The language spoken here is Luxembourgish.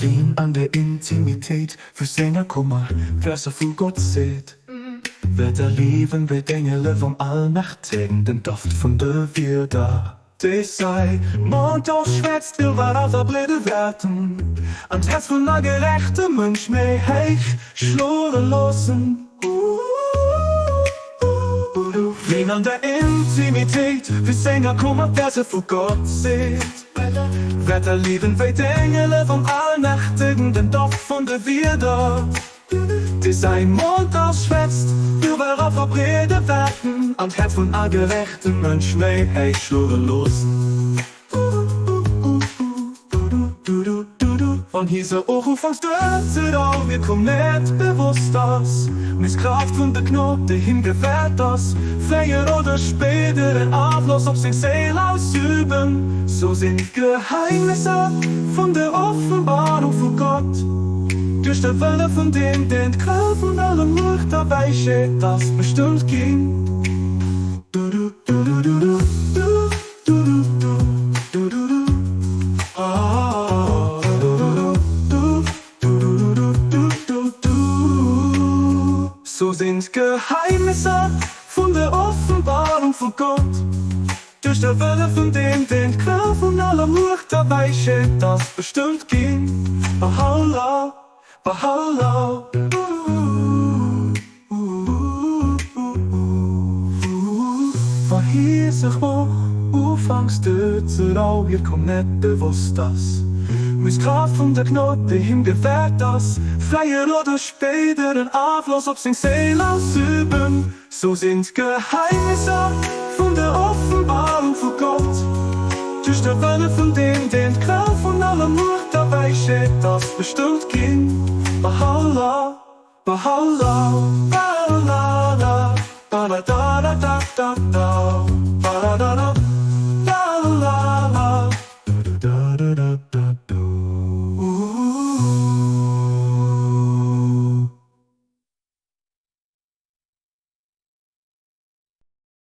Wien an der Intimitéit vu senger Kummer Verser vu Gott seet, wäert erliewen, wéi d'Engele vum Allmächtegen den Doft vun de Wierder, déi säi Mond ausschwätzt, iwwer all verbreede wäerten an d'Häerz vun all gerechte Mënsch méi héich schloe loossen. Wien an der Intimitéit vu senger Kummer Verse vu Gott seet, wäert erliewen, wéi d'Engele vum Allmächtegen den Doft vun de Wierder, déi säi Mond ausschwätzt, iwwerall verbreede wäerten an d'Häerz vun all gerechtem Mënsch méi héich schloe loossen. Wann hie se och ufanks duerzedoen, mir koum net bewosst ass, mee d'Kraaft vun der Gnod, déi him gewährt ass, fréier oder spéider en Afloss op seng Séil ausüben. Sou sinn d'Geheimnisser vun der Offenbarung vu Gott duerch de Wëlle vun deem, deen d'Quell vun aller Muecht a Wäisheet ass, bestëmmt ginn. Sou sinn d'Geheimnisser vun der Offenbarung vu Gott duerch de Wëlle vun deem, deen d'Quell vun aller Muecht a Wäisheet ass, bestëmmt ginn. Bahá'u'lláh, Bahá'u'lláh. Wa hie sech och ufanks duerzerau hir koum net bewosst ass, muss d'Kraaft vun der Gnod, déi him gewährt ass, fréier oder spéider en Afloss op seng Séil ausüben. Sou sinn d'Geheimnisser vun der Offenbarung vu Gott duerch de Wëlle vun deem, deen d'Quell vun aller Muecht a Wäisheet ass, bestëmmt ginn. Bahá'u'lláh. Bahá'u'lláh.